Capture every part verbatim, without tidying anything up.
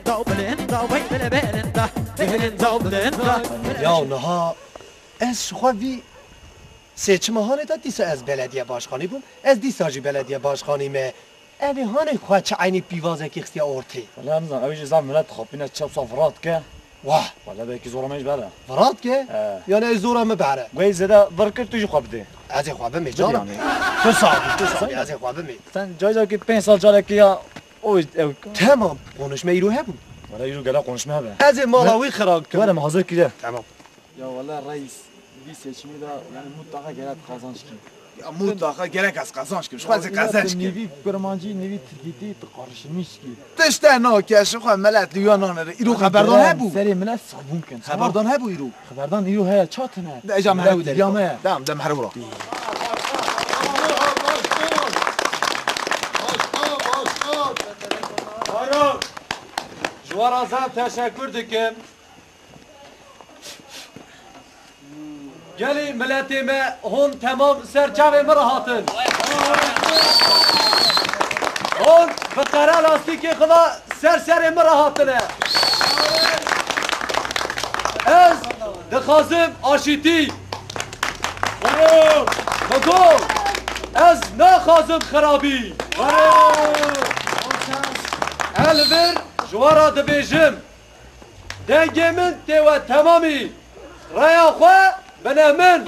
Daw bilind, daw vay bile bilind, bilind daw bilind. Ya niha ez ji xwe vî seçima hanê de dîsa ez belediye başkanî bûm, ez dîsa jî belediye başkanî me. Ev ê hanê xwe çi eynî pîvazekî xistiye ortê. Wele em zan, ew jî zaf milet dixapîne çep sa virat ke. Wah! Wele belkî zora me jî bere. Virat ke? He. Yani ez zora me bere. Wê zêde vir kir tu jî xwe bidê. Ez ê xwe bimê canım. Yani. Tu sabî, tu sabî, ez ê xwe bimê. Sen cayda ki pênc sal carekî ya o ev. Tamam, konuşma îro hebû. Wele îro gele konuşma hebe. Ez ê mala wî xira bikim. Wele me hazir kire. Tamam. Ya wele reis, vî seçimî de yani mutlaka gerek kazanç kim. Ya mutlaka gerek ez kazanç kim. Xwezê kazanç kim. Nêvî kurmancî, nêvî tirkîtî tu karışmış ki. Tişte no ke ji xwe milet li yo nanere. Îro xeberdan hebû. Serê milet sabûn kin. Xeberdan hebû îro. Xeberdan îro heye çatine. De ejam herew deri. Yame. Tamam, dem herew ra. Ara, ji we re zaf teşekkür dikim. Gelî miletê me hûn temam ser çavê min re hatin. Hûn bi qere lastîkê xwe de ser serê min re hatine. Ez dixwazim aşîtî. Min got, ez naxwazim xirabî. Ez li vir ji we re dibêjim. Dengê min tê we temamî. Raya xwe bine min.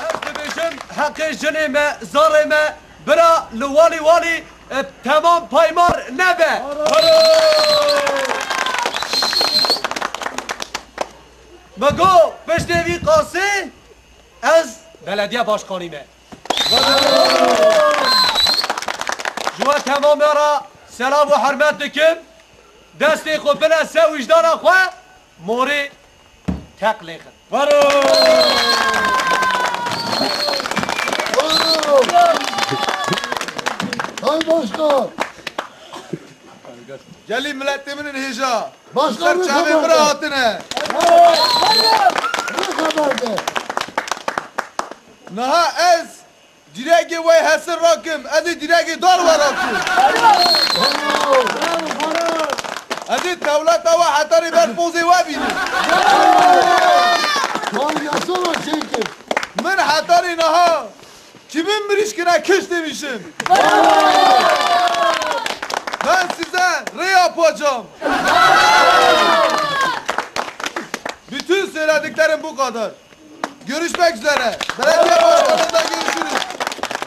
Ez dibêjim heqê jinê me, zarê me, bira li walî walî, e, temam paymar nebe. Me got piştê vî qasê ez belediye başkanî me. Ji we temamê re selam û hurmet dikim. Destê xwe bine ser wijdana xwe, morê teq lêxin. Hay başkan! Gelî miletê min ên hêja. Başkan, ser çavê min re hatine. Ne xeber de? Niha ez dîregê we hesir rakim, ez ê dîregê dar we rakim. Ez ê dewleta we hetarê ber pozê we bînim. Min hetarê niha kimin mirîşkine kişt demişim. Ben size rê yapacağım. Bütün söylediklerim bu kadar. Görüşmek üzere. Belediye başkanında görüşürüz.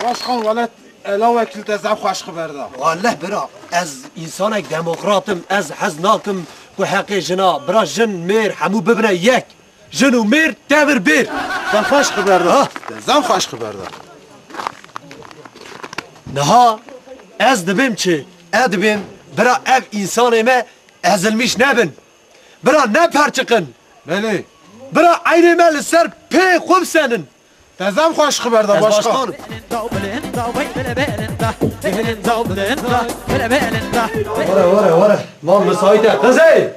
Başkan, welet, ela wekîl te zaf xweş xiber da. Waleh bira, ez însanek demokrat im, ez hez nakim ku heqê jina, bira jin, mêr, hemû bibine yek. Jin û mêr tevir bêr. Te xweş xiber da. Ha. Te zaf xweş xiber da. Niha ez dibêm çi? Ez dibêm bira ev însanê me ezilmîş nebin. Bira neperçiqin. Belê. Bira eynê me li ser pê xwe bisenin. Te zaf xweş xiber da, başkan. Ez başkan im. Were, were, were. Mal misaît e. Qizê!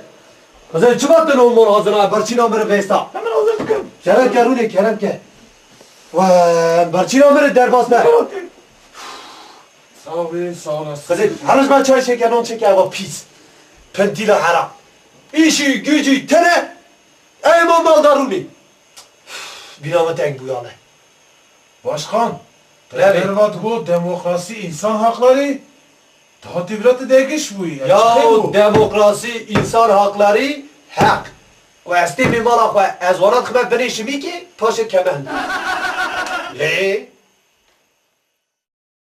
Qizê, çima tu no mal hazir nayê? Berçîna min re vêsta. Hemen hazir dikim. Kerem ke rûnê, kerem ke. We, berçîna min re derbas be. Sağ ol, sağ olasın. Qizê, her ji me çay çêke, non çêke, eva pîs. Pintîla hera. Îşî, gücî, tene. Ey mal, mal da rûnê. Bîna min teng bûyane. Başkan, te derva digot demokrasî, însan hakları, daha tevrat degiş bûyî. Ya demokrasî, însan hakları, heq. Ku ez têmê mala xwe, ez wana dixime binê şimîkê, paşê keme hin. Lê